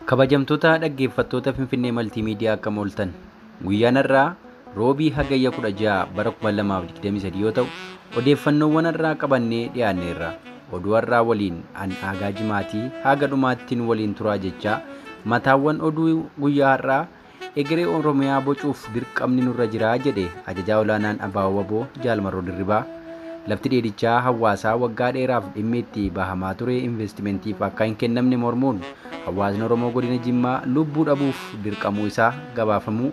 Kabajamtoota dhaggeeffattoota Finfinnee Maltiimiidiyaa akkam ooltan. Guyyaan har'aa Roobii Hagayya 16 bara 2023 yoo ta'u, odeeffannoowwan har'aa qabannee dhiyaanneerra. Oduu har'aa waliin an Aagaa Jimaatii haga dhumaattiin waliin turaa jechaa mataawwan oduu guyyaa har'aa egeree Oromiyaa bocuuf dirqamni nurra jiraa jedhe ajajaa olaanaan ABO WBO Jaal Marroo Dirribaa. Lafti dheedichaa hawaasaa waggaa dheeraaf dhimmi itti bahamaa ture investimentiif akka hin kennamne mormuun hawaasni Oromoo godina Jimmaa lubbuu dhabuuf dirqamuu isaa gabaafamuu,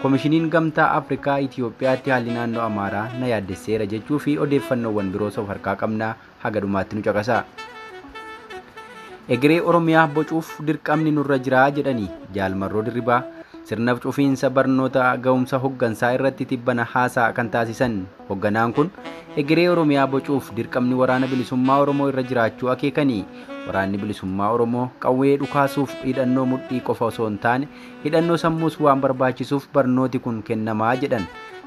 Komishiniin Gamtaa Afrikaa Itiyoophiyaatti haalli naannoo Amaaraa na yaaddesseera jechuu fi odeeffannoowwan biroos of harkaa qabnaa haga dhumaatti nu caqasaa. Egeree Oromiyaa bocuuf dirqamni nurra jiraa jedhanii Jaal Marroo Dirribaa sirna cufiinsa barnoota ga'umsa hoggansaa irratti tibbana haasaa kan taasisan hogganaan kun egeree Oromiyaa bocuuf dirqamni waraana bilisummaa Oromoo irra jiraachuu akeekanii waraanni bilisummaa Oromoo qawwee dhukaasuuf hidhannoo mudhii qofa osoo hin taane hidhannoo sammuus waan barbaachisuuf barnooti kun kennamaa jedhan.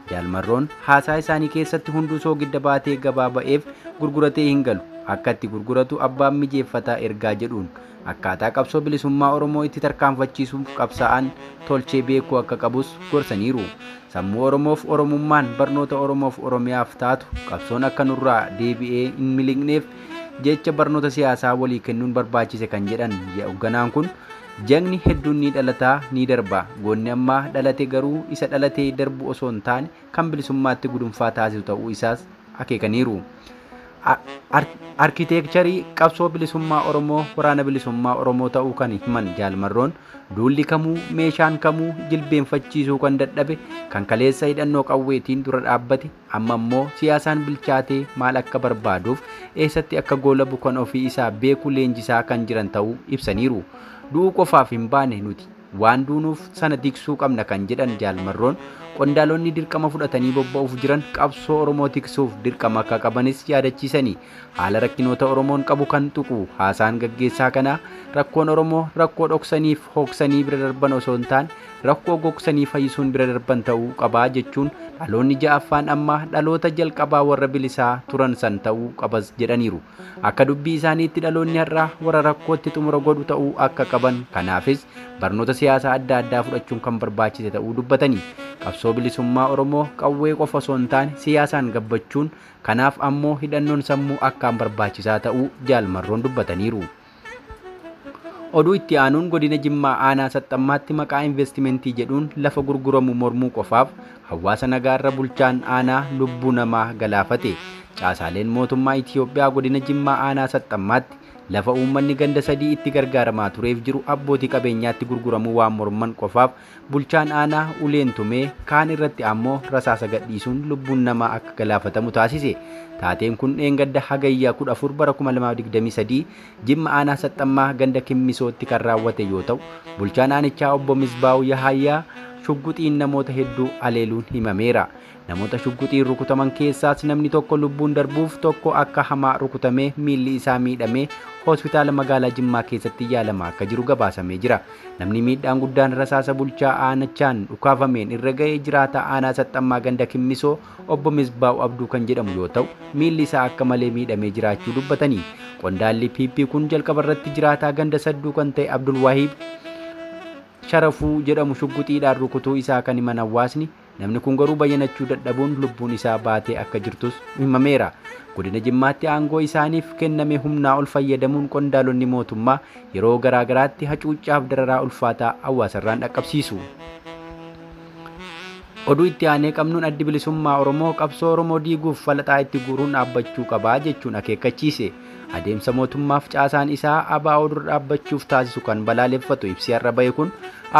Jaal Marroon haasaa isaanii keessatti hunduu soogidda baatee gabaa ba'eef gurguratee hin galu, akka itti gurguratu abbaan mijeeffataa ergaa jedhuun akkaataa qabsoo bilisummaa Oromoo itti tarkaanfachiisuuf qabsaa'an tolchee beekuu akka qabus gorsaniiru. Sammuu Oromoof Oromummaan barnoota Oromoof Oromiyaaf taatu qabsoon akka nurraa deebi'ee hin miliqneef jecha barnoota siyaasaa walii kennuun barbaachise kan jedhan hogganaan kun jagni hedduun ni dhalataa ni darba, goonni ammaa dhalate garuu isa dhalatee darbu osoo hin taane kan bilisummaatti gudunfaa taasisu ta'uu isaas akeekaniiru. Arkiteekcharii qabsoo bilisummaa Oromoo waraana bilisummaa Oromoo ta'uu kan himan Jaal Marroon duulli kamuu meeshaan kamuu jilbeenfachiisuu kan dadhabe kan kaleessa hidhannoo qawweetiin dura dhaabbate amma immoo siyaasaan bilchaatee maal akka barbaaduuf eessatti akka goolabu kan ofii isaa beeku leenjisaa kan jiran ta'uu ibsaniiru. Du'uu qofaaf hin baane nuti waan duunuuf sana tiksuu qabna kan jedhan Jaal Marroon qondaalonni dirqama fudhatanii bobba'uuf jiran qabsoo Oromoo tiksuuf dirqama akka qabanis yaadachiisanii haala rakkinoota Oromoon qabu kan tuqu haasaan gaggeessaa kanaa rakkoon Oromoo rakkoo dhoksaniif hooksanii bira darban osoo hin taane rakkoo gogsanii fayyisuun bira darban ta'uu qabaa jechuun dhaloonni ja'affaan ammaa dhaloota jalqabaa warra bilisaa turan san ta'uu qabas jedhaniiru. Akka dubbii isaaniitti dhaloonni har'aa warra rakkootti xumura godhu ta'uu akka qaban kanaafis barnoota siyaasaa adda addaa fudhachuun kan barbaachise ta'uu dubbatanii qabsoo bilisummaa Oromoo qawwee qofa osoo hin taane siyaasaan gabbachuun kanaaf ammoo hidhannoon sammuu akkaan barbaachisaa ta'uu Jaal Marroon dubbataniiru. Oduu itti aanuun godina Jimmaa aanaa Saxxammaatti maqaa investimentii jedhuun lafa gurguramu mormuu qofaaf hawaasa nagaarra bulchaan aanaa lubbuu namaa galaafate. Caasaaleen mootummaa Itiyoophiyaa godina Jimmaa aanaa Saxxammaatti lafa uummanni ganda sadii itti gargaaramaa tureef jiru abbootii qabeenyaatti gurguramuu waan morman qofaaf bulchaan aanaa uleen tumee kaan irratti ammoo rasaasa gadhiisuun lubbuun namaa akka galaafatamu taasise. Taateen kun dheengadda Hagayya 14 bara 2023 Jimma aanaa Saxxammaa ganda Kimmisootti kan raawwate yoo ta'u bulchaan aanichaa obbo Misbaa'u Yahaayyaa shugguxiin namoota hedduu aleeluun himameera. Namoota shugguxiin rukutaman keessaas namni tokko lubbuun darbuuf tokko akka hamaa rukutamee miilli isaa miidhamee hospitaala magaalaa Jimmaa keessatti yaalamaa akka jiru gabaasamee jira. Namni miidhaan guddaan rasaasa bulchaa aanichaan dhukaafameen irra ga'ee jiraata aanaa Saxxammaa ganda Kimmisoo obbo Misbaa'u Abduu kan jedhamu yoo ta'u miilli isaa akka malee miidhamee jiraachuu dubbatanii. Qondaalli PP kun jalqaba irratti jiraataa ganda sadduu kan ta'e Abdul Wahiib Sharafuu jedhamu shugguxiidhaan rukutuu isaa kan himan hawaasni namni kun garuu bayyanachuu dadhabuun lubbuun isaa baatee akka jirtus himameera. Godina Jimmaatti aangoo isaaniif kenname humnaa ol fayyadamuun qondaalonni mootummaa yeroo garaagaraatti hacuuccaaf dararaa ulfaataa hawaasarraan dhaqqabsiisu. Oduu itti aanee qabnuun addi bilisummaa Oromoo qabsoo Oromoo diiguuf falaxaa itti guuruun dhaabbachuu qabaa jechuun akeekkachiise. Adeemsa mootummaaf caasaan isaa ABO dura dhaabbachuuf taasisu kan balaaleffatu ibsi har'a bahe kun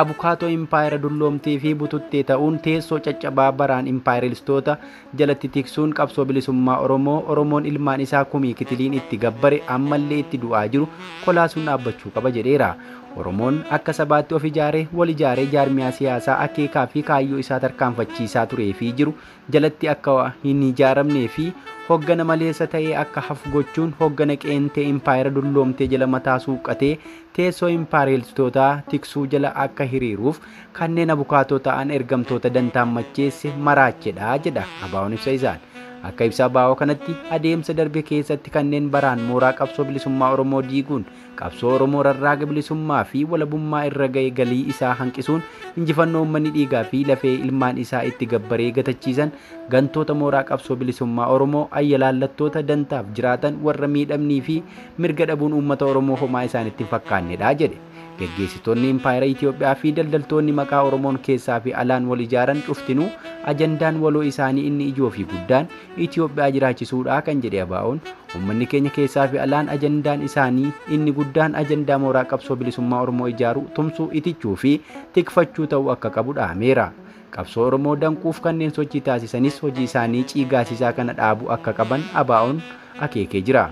abukaatoo impaayera dulloomtee fi bututtee ta'uun teessoo caccabaa baraan impaayeristoota jalatti tiksuun qabsoo bilisummaa Oromoo Oromoon ilmaan isaa kumii kitiliin itti gabbare ammallee itti du'aa jiru kolaasuun dhaabbachuu qaba jedheera. Oromoon akka sabaatti of ijaaree wal ijaaree jaarmiyaa siyaasaa akeekaa fi kaayyoo isaa tarkaanfachiisaa turee fi jiru jalatti akka hin ijaaramnee fi hoggana maleessa ta'ee akka hafu gochuun hoggana qeentee impaayera dulloomtee jala mataa suuqatee teessoo impaayeristootaa tiksuu jala akka hiriiruuf kanneen abukaatoo ta'an ergamtoota dantaan macheesse maraachedha jedha ABO'n ibsa isaan. Akka ibsa ABO kanatti adeemsa darbe keessatti kanneen baraan mooraa qabsoo bilisummaa Oromoo diiguun qabsoo Oromoo rarraaga bilisummaa fi walabummaa irra ga'e galii isaa hanqisuun injifannoo uummanni dhiigaa fi lafee ilmaan isaa itti gabbaree gatachiisan gantoota mooraa qabsoo bilisummaa Oromoo ayyalaallattoota dantaaf jiraatan warra miidhamnii fi mirga dhabuun uummata Oromoo homaa isaanitti hin fakkaannedha jedhe. Geggeessitoonni impaayera Itoophiyaa fi daldaltoonni maqaa Oromoon keessaa fi alaan wal ijaaran cuftinuu ajandaan waloo isaanii inni ijoo fi guddaan Itoophiyaa jiraachisuudha kan jedhe ABO'n uummanni keenya keessaa fi alaan ajandaan isaanii inni guddaan ajandaa mooraa qabsoo bilisummaa Oromoo ijaaruu, tumsuu, itichuu fi tikfachuu ta'uu akka qabu dhaameera. Qabsoo Oromoo danquuf kanneen sochii taasisanis hojii isaanii ciigaasisaa kana dhaabuu akka qaban ABO'n akeekee jira.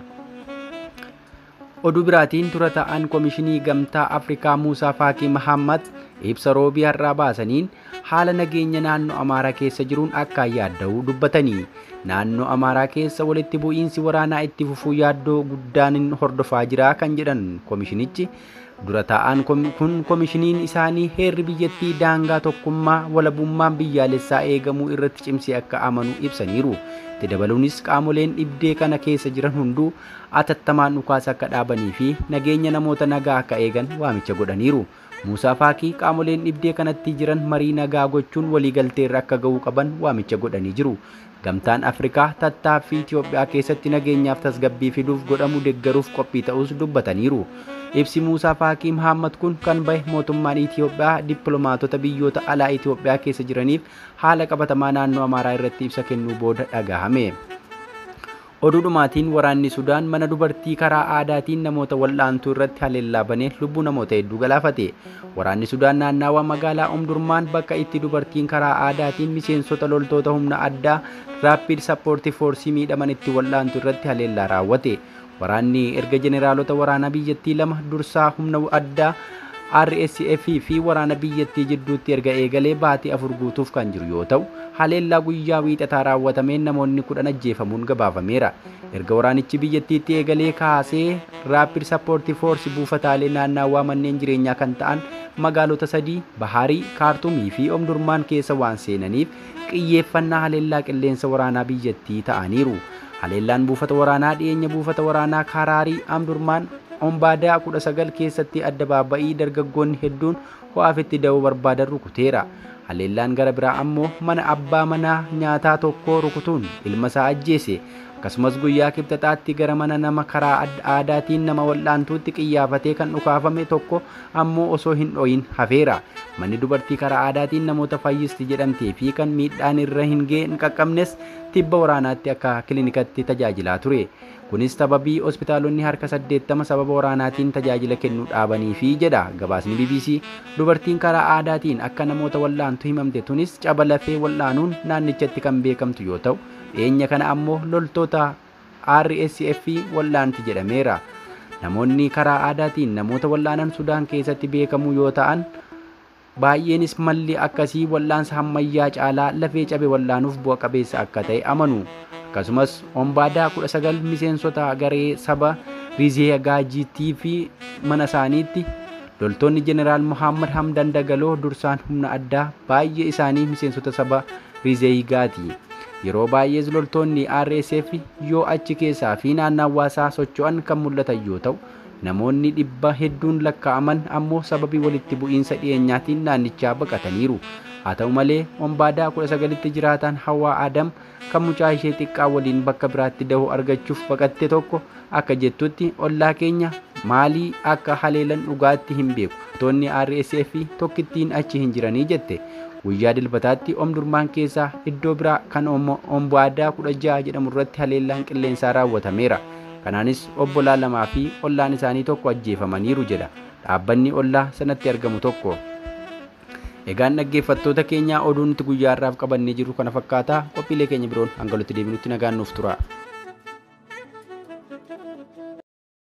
Oduu biraatiin dura ta'an Komishinii Gamtaa Afrikaa Muusaa Faakii Mahammad ibsa roobii har'aa baasaniin haala nageenya naannoo Amaaraa keessa jiruun akka yaadda'uu dubbatanii naannoo Amaaraa keessa walitti bu'iinsi waraanaa itti fufuu yaaddoo guddaan hordofaa jira kan jedhan komishinichi dura ta'an kun komishiniin isaanii heerri biyyattii daangaa tokkummaa walabummaan biyyaalessaa eegamuu irratti cimsee akka amanu ibsaniiru. Itti dabaluunis qaamoleen dhibdee kana keessa jiran hunduu atattamaan dhukaasa akka dhaabanii fi nageenya namoota nagaa akka eegan waamicha godhaniiru. Muusaa Faakii qaamoleen dhibdee kanatti jiran marii nagaa gochuun waliigalteerra akka ga'uu qaban waamicha godhanii jiru. Gamtaan Afrikaa tattaaffii Itoophiyaa keessatti nageenyaaf tasgabbii fiduuf godhamu deeggaruuf qophii ta'us dubbataniiru. Ibsi Muusaa Faakii Mahammad kun kan bahe mootummaan Itoophiyaa dippiloomaatota biyyoota alaa Itoophiyaa keessa jiraniif haala qabatamaa naannoo Amaaraa irratti ibsa kennuu booda dhagahame. Oduu dhumaatiin waraanni Sudaan mana dubartii karaa aadaatiin namoota wal'aantuu irratti haleellaa banee lubbuu namoota hedduu galaafate. Waraanni Sudaan naannawaa magaalaa Omdurmaan bakka itti dubartiin karaa aadaatiin miseensota loltoota humna addaa Rapid Support Force miidhaman itti wal'aantu irratti haleellaa raawwate. Waraanni erga jeneraalota waraanaa biyyattii lama dursaa humna addaa RSF fi waraana biyyattii jidduutti erga eegalee baatii 4 guutuuf kan jiru yoo ta'u, haleellaa guyyaa wiixataa raawwatameen namoonni 10 ajjeefamuun gabaafameera. Erga waraanichi biyyattiitti eegalee kaasee Rapid Support Force buufataalee naannawaa manneen jireenyaa kan ta'an magaalota 3 Baharii, Kaartumii fi Omdurmaan keessa waan seenaniif xiyyeeffannaa haleellaa qilleensa waraanaa biyyattii ta'aniiru. Haleellaan buufata waraanaa dhiyeenya buufata waraanaa Karaarii Omdurmaan Ombaadaa 19 keessatti adda baaba'ii dargaggoonni hedduun ho'aaf itti da'uu barbaadan rukuteera. Haleellaan gara biraa ammoo mana abbaa manaa nyaataa tokko rukutuun ilma isaa ajjeese. Akkasumas guyyaa kibxataatti gara mana nama karaa aadaatiin nama wal'aantuutti qiyyaafatee kan dhukaafame tokko ammoo osoo hin dhoyin hafeera. Manni dubartii karaa aadaatiin namoota fayyisti jedhamtee fi kan miidhaan irra hin qaqqabnes tibba waraanaatti akka kilinikatti tajaajilaa ture. Kunis sababii hospitaalonni harka 80 sababa waraanaatiin tajaajila kennuu dhaabanii fi jedha gabaasni BBC. Dubartiin karaa aadaatiin akka namoota wal'aantu himamte tunis caba lafee wal'aanuun naannichatti kan beekamtu yoo ta'u, dhiyeenya kana ammoo loltoota RSF wal'aanti jedhameera. Namoonni karaa aadaatiin namoota wal'aanan Sudaan keessatti beekamu yoo ta'an, baay'eenis malli akkasii wal'aansa ammayyaa caalaa lafee cabe wal'aanuuf bu'a qabeessa akka ta'e amanu. Akkasumas Ombaadaa 19 miseensota garee saba Rizeegaajiitii fi mana isaaniitti loltoonni Jeneraal Mohammad Hamdan Dagaloo dursaan humna addaa baay'ee isaanii miseensota saba Rizeegaati. Yeroo baay'ees loltoonni RSF yoo achi keessaa fi naannawaasaa socho'an kan mul'atan yoo ta'u, namoonni dhibba hedduun lakkaa'aman ammoo sababii walitti bu'iinsa dhiyeenyaatiin naannichaa baqataniiru. Haa ta'u malee Ombaadaa 19tti jiraatan Hawaa Adam kan mucaa ishee xiqqaa waliin bakka biraatti dahoo argachuuf baqatte tokko akka jettutti ollaa keenya maalii akka haleelan dhugaatti hin beeku. Loltoonni RSF tokkittiin achi hin jiranii jette. Guyyaa dilbataatti Omdurmaan keessaa iddoo biraa kan Ombaadaa 16 jedhamu irratti haleellaan qilleensaa raawwatameera. Kanaanis obbolaa lamaa fi ollaan isaanii tokko ajjeefamaniiru jedha dhaabbanni ollaa sanatti argamu tokko. Egaan dhaggeeffattoota keenyaa oduu nuti guyyaa har'aaf qabannee jirru kana fakkaata. Qophiilee keenya biroon hanga walitti deebinutti nagaan nuuf tura.